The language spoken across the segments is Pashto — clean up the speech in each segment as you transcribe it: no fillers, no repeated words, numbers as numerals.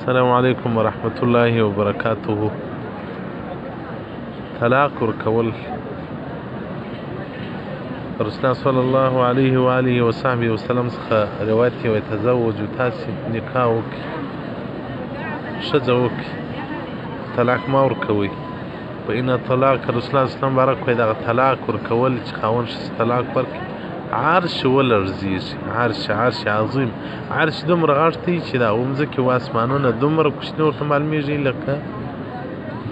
السلام علیکم ورحمت الله وبرکاته. طلاق ورکول، رسول الله صلی الله علیه و آله و صحبه وسلم څخه روایت دی، وایي: تزوج، تاسې نکاح وکړئ، ښځه وکړئ، طلاق مه ورکوئ. په ان طلاق، رسول الله اسلام مبارک وایي، دغه طلاق ورکول چې خاوند ښځې طلاق ورکړي، عرش ولړزېږي. عرش، عرش عظیم، عرش دومره غټ دی چې دا مځکې او اسمانونه دومره کوچني ورته معلومیږي، لکه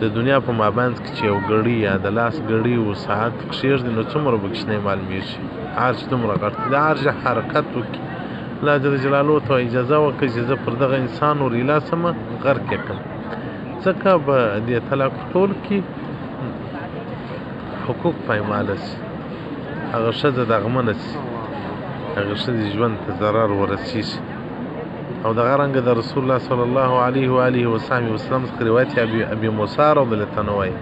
د دنیا په مابینځ کې چې یو ګړی یا د لاس ګړی او ساعت کښېږدي، نو څومره به کوچنی معلومیږي. عرش دومره غټ دی، د عرش حرکت وکړي، الله جل جلاله ته اجازه وکړي چې زه پر دغه انسان ور ایله سمه غرق یې کړم، ځکه به دې طلاق ټول کې حقوق پایماله سي، هغه ښځه دغمنه سي، هغه ښځې ژوند ته ضرر ورسیږي. او دغه رنګ د رسول الله صلی الله علیه و آله و صحبه وسلم څخه روایت، ابي موسی رضی الله عنه وایي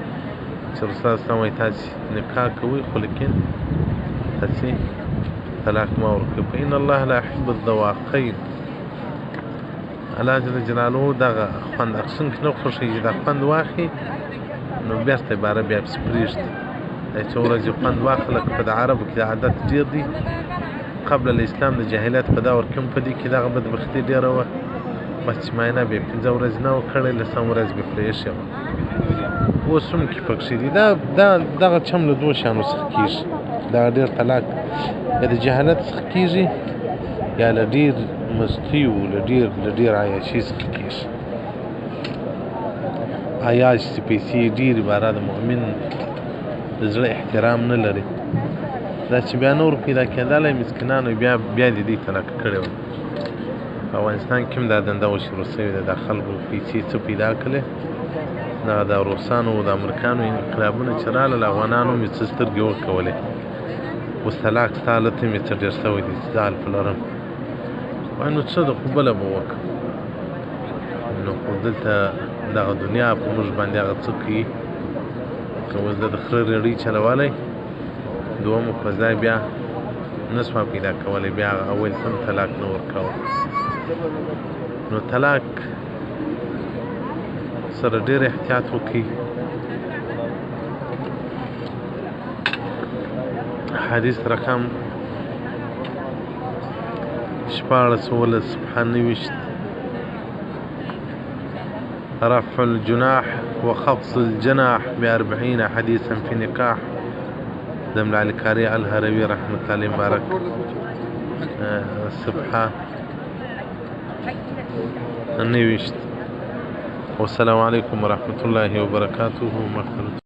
چې رسول الله صلی الله علیه وسلم: تاسې نکاح کوئ، خو لیکن تاسې طلاق مه ورکوئ. فإن الله لا يحب الذواقين. الله جل جلاله دغه خوند اخیستونکي نه خوښوي چې دا خوند واخلي نو بېرته باره بیا پسې پرېږدي. دا څو ورځې خوند واخله، لکه په د عربو کې د عادت ډېر دی. قبل الاسلام د جاهلیت په دور کې هم په دې کې دغه بدبختي ډېره وه. بس چې معاینه به یې 5 ورځې نه وه کړې، لسم ورځ به پرې ایښې وه. اوس هم کې پکښې دي. دا دغه چم له دوو شیانو څخه کېږي. دا ډېر طلاق یا د جهالت څخه کېږي یا له ډېر مستیو، له ډېر عیاشي څخه کېږي. عیاش چې پیسې ډېرې باره د مؤمن د زړه احترام نه لري. دا چې بیا نور پیدا کېدلی مسکینانو بیا دې دوی طلاق کړې وه. په افغانستان کې هم دا دنده اوس شروع شوې ده. دا خلکو پیسې څه پیدا کړې، دغه د روسانو او د امریکانو انقلابونه چې راغلل، افغانانو مې څه سترګې وکولې. اوس طلاق ستا حالت مې څه ډېر شوی دی چې ځال په لرم. وای نو څه د خو بله به وکړم. نو خو دلته دغه دنیا په موږ باندې هغه څه کوي که اوس د خره ریړۍ چلولی دومه په ځای بیا نسمه پیدا کولی، بیا هغه اول تم طلاق نه ورکاوه. نو طلاق سره ډېر احتیاط وکړئ. حدیث رقم 16 17، صفحه 29، رفع الجناح وخفض الجناح ب40 حديثا في نكاح، د ملا علي قاري الهروي رحمة الله عليه مبارک، صفحه 29. والسلام عليكم ورحمة الله وبركاته. مغفرة.